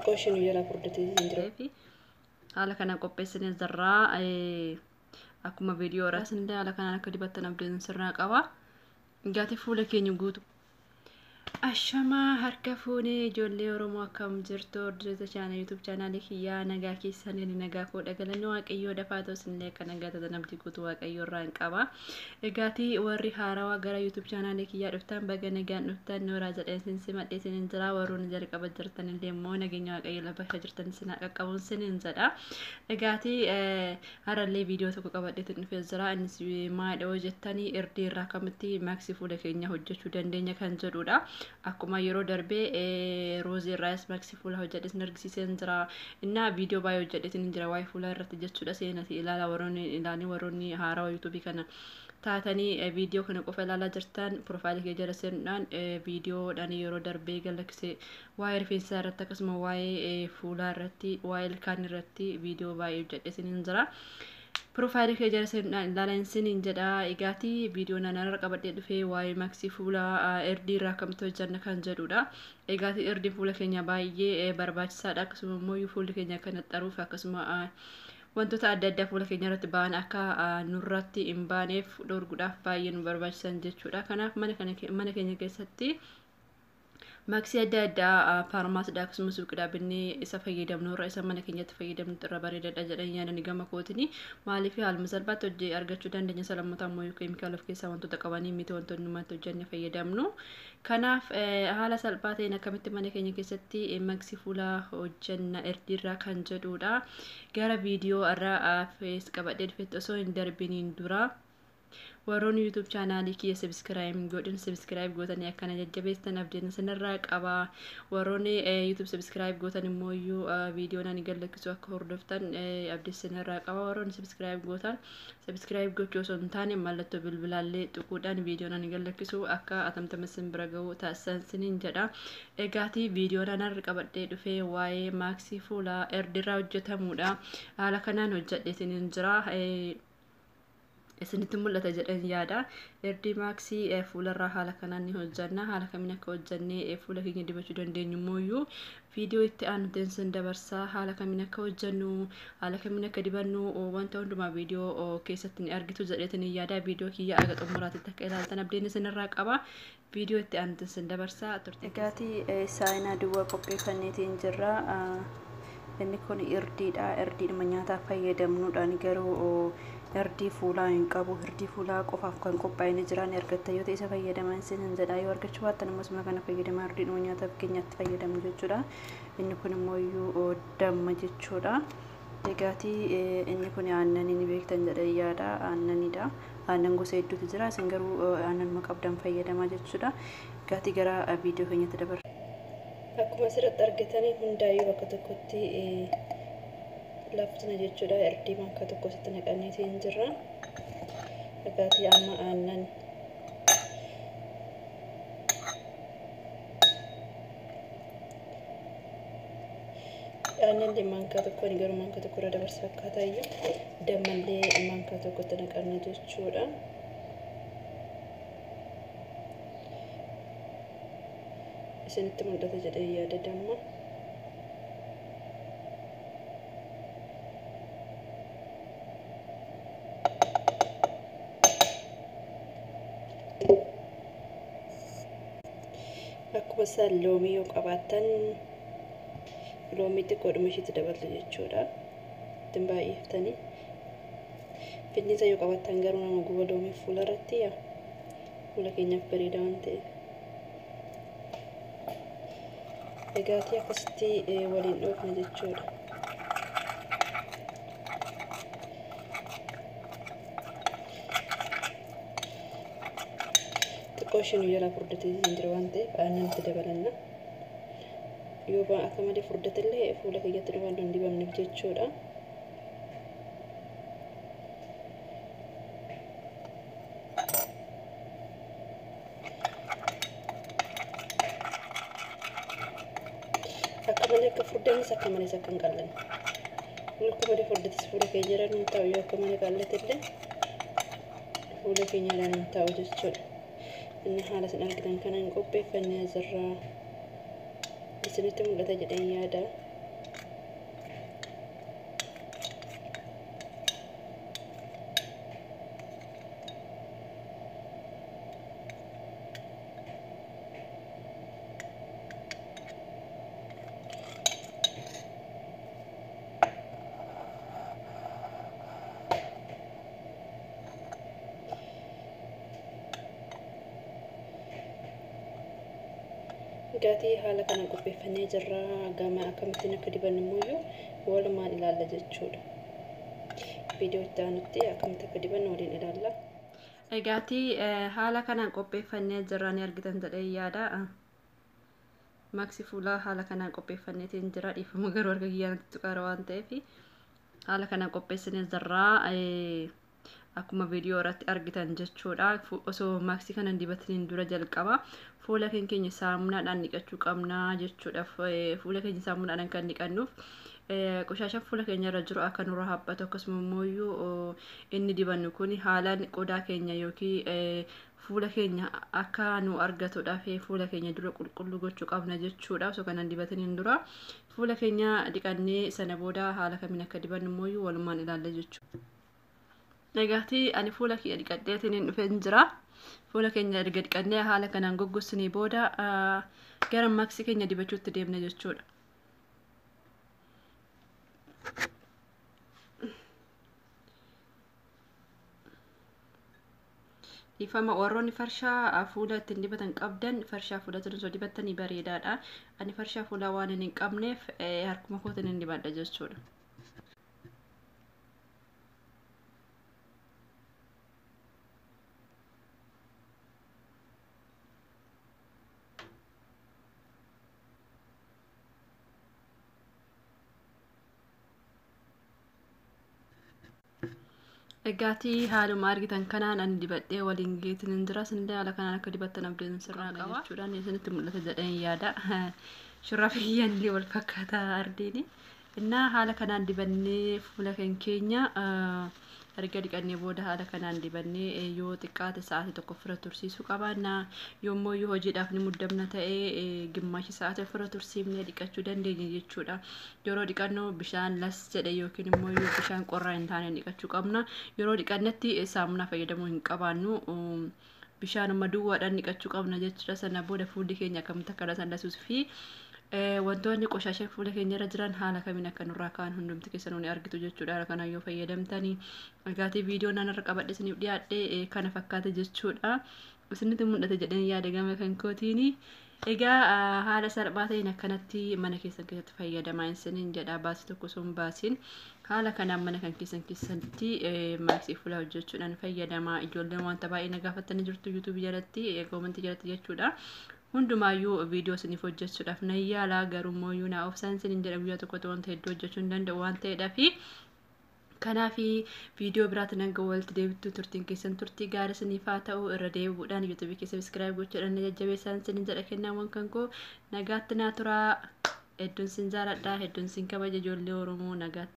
Xiqqoo isheen jalaa furdatee hin jira. Haala kanaan qopheessinee jirraa. Akkuma viidiyoo irraa isinillee haala kanaan akka dibattan abdiin sirraa qaba. Gaatii fuula keenya guutu. Ashamaa harka fuunee ijoollee Oromoo akkam jirtu hordoftoota chaanal YouTube chaanaalii kiyyaa nagaa keessan inni nagaa koo dhagalanni Waaqayyoo dafaa ta'u isinillee akka nagaa taatan abdii guutuu Waaqayyoo irraa hin qaba. Egaatii warri haarawaa gara YouTube chaanaalii kiyyaa dhuftan baga nagaan dhuftan nooraa jedheen isin simadhee isinin jira warroonni jalqaba jirtan illee immoo nageenya Waaqayyoo lafa irra jirtan isin haa qaqqabuun isinin jedha. Egaatii har'allee viidiyoo tokko qabadheetiin dhufee jira innis maadha hoo jettanii irdii irraa akkamitti maaksii fuula keenya hojjechuu dandeenya kan jedhudha. Akkuma yeroo darbee roozii irraas maaksii fuula hojjedhe isin argisiiseen jira. Innaa viidiyoo baay'ee hojjedheetiin jira waa'ee fuulaa irratti jechuudha. Seenati ilaala warroonni ilaalii warroonni haarawaa yuutuubii kana taatanii viidiyoo kana qofa ilaalaa jirtan piroofaayilii kee jala seenuudhaan viidiyoodhaan yeroo darbee galaksee waa'ee rifeensaa irratti akkasuma waa'ee fuulaa irratti waa'ee ilkaan irratti viidiyoo baay'ee hojjedhe isiniin jira. Piroofaayilii kee jala seenuudhaan ilaalaa isiniin jedha. Egaatii viidiyoo naannoo qabadhee dhufee waa'ee maaksii fuulaa irdii irraa akkamitti hojjanna kan jedhudha. Egaatii irdiin fuula keenya baay'ee barbaachisaadha. Akkasuma immoo fuulli keenya akka naxxaruuf akkasuma wantoota adda addaa fuula keenya irratti ba'an akka nurratti hin baaneef dhorguudhaaf baay'ee nu barbaachisan jechuudha. Kanaaf mana keenya keessatti maaksii adda addaa faarmaasiidha akkasumas suuqiidhaa binnee isa fayyadamnu irra isa mana keenyatti fayyadamnu irra bareedaadha jedhanii yaadani gama kootini. Maaliif haaluma salphaatti hojii argachuu dandeenya isa lammataa immoo keemikaala of keessaa wantoota qabanii miti wantoonni numatti hojjenne fayyadamnu. Kanaaf haala salphaa ta'een akkamitti mana keenya keessatti maaksii fuulaa hojjenna irdiirraa kan jedhudha. Gara viidiyoo irraa qabadhee dhufetti osoo hin darbiniin dura warroonni YouTube chaanaalii kiyya subscribe godhin subscribe gootanii akkana jajjabeessan abdiin isinirraa qaba. Warroonni YouTube subscribe gootan immoo iyyuu viidiyoo ani gadlakkisu akka hordoftan abdiin isinirraa qaba. Warroonni subscribe gootan subscribe gochuu osoo hin taane mallattoo bilbilaallee tuquudhaan viidiyoon ani gadlakkisu akka atamtama isin bira gahu taasisan isiniin jedha. Egaatii viidiyoon ani har'a qabadhee dhufee waa'ee maaksii fuulaa irdiirraa hojjetamudha. Haala kanaan hojjedhe isiniin jira. Isinitti mul'ata jedhan yaada. Irdii maaksii fuularraa haala kanaan ni hojjanna. Haala kamiin akka hojjannee fuula keenya dibachuu dandeenyu immoo viidiyoo itti aanutti isin dabarsaa. Haala kamiin akka hojjannu, haala kamiin akka dibannu wanta hundumaa viidiyoo keessatti ni argitu jedheetiin yaada. Viidiyoo kiyya aga xumuraatti akka ilaaltan abdiin isinirraa qaba. Viidiyoo itti aanutti isin dabarsaa turte. Egaatii saayinaa duwwaa qopheeffanneetiin jirra. Inni kun irdiidha. Irdiidhuma nyaataaf fayyadamnuudhaan garuu irdii fuulaa hin qabu. Irdii fuulaa qofaaf kan qophaa'e ni jira. Ni argatta yoo ta'e isa fayyadaman isin jedha. Yoo argachuu baattan immoo isuma kana fayyadamaa irdiidhuma nyaataaf keenyatti fayyadamnu jechuudha. Inni kun immoo iyyuu damma jechuudha. Egaatii inni kun aannanii ni beektan jedhee yaada. Aannaniidha. Aannan gosa hedduutu jira. Isin garuu aannanuma qabdan fayyadamaa jechuudha. Egaatii gara viidiyoo keenyatti dabarra. Akkuma asirratti argitanii hundaayyuu bakka tokkotti laftina jechuudha. Irdii bakka tokkotti naqanneetiin jirra. Egaatii amma aannan illee maankaa tokko ni garuu maankaa tokko irra dabarsa akkaataa iyyuu dammallee maankaa tokkotti naqanna jechuudha. Isinitti mul'ata jedhee yaada damma. Akkuma isaan loomii yoo qabaattan loomii xiqqoodhuma isheetti dabaltu jechuudha. Ittiin baay'iftanii. Finniisa yoo qabaattan garuu nama guba loomii fuula irratti yaa fuula keenyaaf bareeda waan ta'eef. Egaatii akkasitti waliin dhoofna jechuudha. Xiqqoo isheen jalaa furdatee jira waan ta'eef aannan itti dabalanna. Yoo akka malee furdatellee fuula kiyyatti waan hin dibamneef jechuudha. Akka malee akka furdannis akka malees akka hin qallanne. Akka malee furdates fuula keenya irra nu taa'u yoo akka malee qallatellee fuula keenya irra nu taa'u jechuudha. Inni haala isin argitan kanaan qopheeffannee jirra. Isinitti mul'ata jedheen yaada. Dhugaatii haala kanaan qopheeffannee jirra. Gama akkamittiin akka dibannu immoo walumaan ilaalla jechuudha. Viidiyoo itti aanutti akkamitti akka dibannu waliin ilaalla. Dhugaatii haala kanaan qopheeffannee jirra ni argitan jedhee yaada. Maaksii fuulaa haala kanaan qopheeffanneetiin jira. Dhiifama garuu harka kiyyaan tuqaara waan ta'eef haala kanaan qopheessinee jirra. Akkuma viidiyoo irratti argitan jechuudha. Osoo maaksii kana hin dibatiniin dura jalqaba fuula keenya saamunaadhaan dhiqachuu qabna jechuudha. Fuula keenya saamunaadhaan kan dhiqannuuf qoshaashaan fuula keenya irra jiru akka nurra haabbatu, akkasuma immoo inni dibannu kun haalaan qodaa keenya yookiin fuula keenya akka nu argatuudhaaf fuula keenya dura qulqulluu gochuu qabna jechuudha. Osoo kana hin dibatiniin dura fuula keenya dhiqannee sana booda haala kamiin akka dibannu immoo walumaan ilaalla jechuudha. Dhugaatii ani fuula kiyya dhiqadheetiin dhufeen jira. Fuula keenya erga dhiqannee haala kanaan goggossinee booda gara maaksii keenya dibachuutti deemna jechuudha. Dhiifama warroonni farshaa fuula ittiin dibatan qabdan, farshaa fuula osoo dibattanii bareedaadha. Ani farshaa fuulaa waan hin qabneef harkuma kootiin hin dibadha jechuudha. Dhugaatii haaluma argitan kanaan ani dibadhee waliin geetiin hin jira. Isinillee haala kanaan akka dibattan abdiin sirraa qaba jechuudhaan isinitti mul'ata jedheen yaada. Shurraa kiyyaan illee wal fakkaataa ardiini. Innaa haala kanaan dibannee fuula kan keenya erga dhiqannee booda haala kanaan dibannee yoo xiqqaate sa'aatii tokko ofirra tursiisuu qabaanna. Yommuu iyyuu hojiidhaaf ni muddamna ta'ee gimmaashi sa'aatii ofirra tursiifnee dhiqachuu dandeenya jechuudha. Yeroo dhiqannu bishaan las jedhe yookiin immoo bishaan qorraa hin taane dhiqachuu qabna. Yeroo dhiqannetti saamunaa fayyadamuu hin qabaannu. Bishaanuma duwwaadhaan dhiqachuu qabna jechuudha. Sana booda fuulli keenya akkamitti akka lasuu fi wantoonni qoshaasha fuula keenya irra jiran haala kamiin akka nurraa ka'an hundumti keessan ni argitu jechuudha. Haala kanaan yoo fayyadamtanii dhugaatii viidiyoo naan irra qabadhe isiniif dhiyaadhe kana fakkaata jechuudha. Isinitti mul'ata jedheen yaada gama kan kootiini. Egaa haala salphaa ta'een akkanatti mana keessan keessatti fayyadamaa isiniin jedha. Baasii tokko osoo hin baasiin haala kanaan mana kan keessan keessatti maaksii fuulaa hojjechuudhaan fayyadamaa. Ijoolleen wanta baay'ee na gaafattanii jirtu yuutuubii jalatti, koomentii jalatti jechuudha. Hundumaayyuu viidiyoo isiniif hojjechuudhaaf nan yaala, garuu immoo naa obsaan isiniin jedha. Guyyaa tokkotti wanta hedduu hojjechuu hin danda'u waan ta'eedhaaf. Kanaaf viidiyoo biraatiin hanga walitti deebittuu turtiin keessan turtii gaarii isiniif haa ta'u. Irra deebi'uudhaan yuutuubii keessa sabiskiraayib gochuudhaan na jajjabeessaan isiniin jedha. Kennaawwan kan koo nagaatti naa turaa. Hedduun sin jaaladha, hedduun sin kabaja, ijoollee Oromoo, nagaatti.